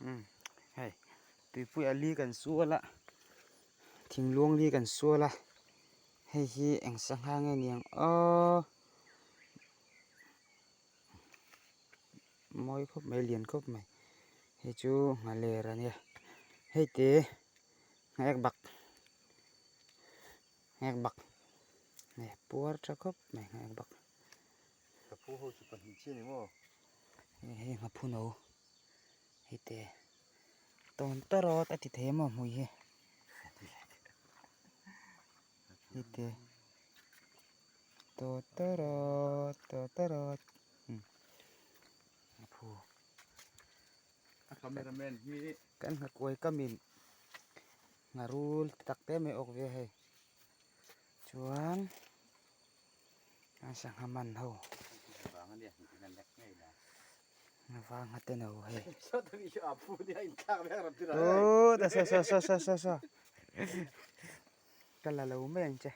Umm hei tuipui a li kan sual a thingluang li kan sual a hei hi eng sangha nge niang aww mawi khawp mai lian khawp mai hei chu nghaler a nia hei te nghaek bak nghaek bak hei puar tha khawp mai nghaek bak. Hei hi nghaphu no hei te tawn tarawt a ti thei a maw hmui hi hei te tawn tarawt tawn tarawt nghaphu kan nghakuai kamin ngharul te tak te mai a awk ve a hei chuan. A sangha man ho vang a te no hei oh ta saw saw saw saw saw saw ka la lo mai ang che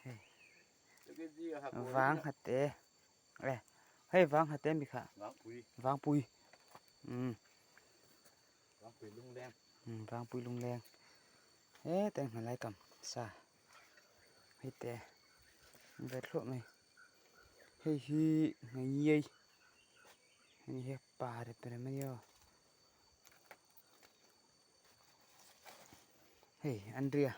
hei vang ha te e hei vang ha te mi kha vangpui um vangpui lungleng heta hnalai kam sa. Hei te ve thluah mai hei hi ngei hei hi pa rep rem a nia aw hei Andria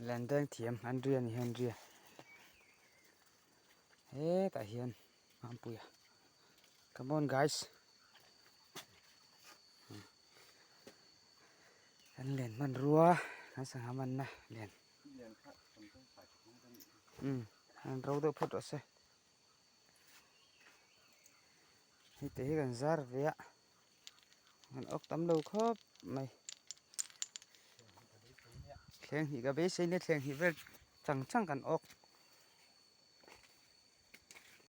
len deng thiam Andria ni hi Andria hetah hian Mampuia come on guys Kan len hmanrua kan sangha manna len umm an ro deuh phawt rawh se hei te hi kan zar ve a an awk tam lo khawp mai thleng hnih ka beisei nia thleng hnih vel chang chang kan awk.